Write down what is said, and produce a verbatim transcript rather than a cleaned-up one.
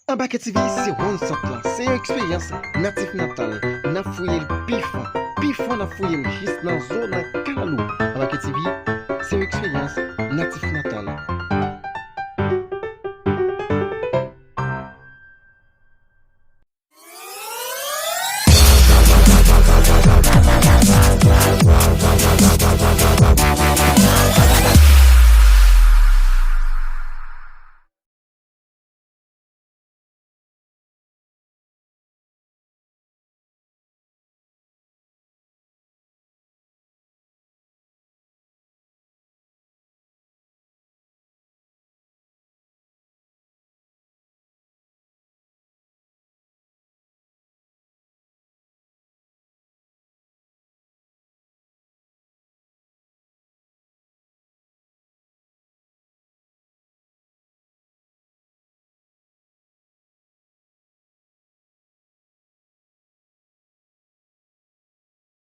Anbake T V se one shot la, se yon eksperyans natif natal. N ap fouye l pi fon, pi fon n ap fouye l jis nan zo, nan kalalou. Anbake T V se yon eksperyans natif natal.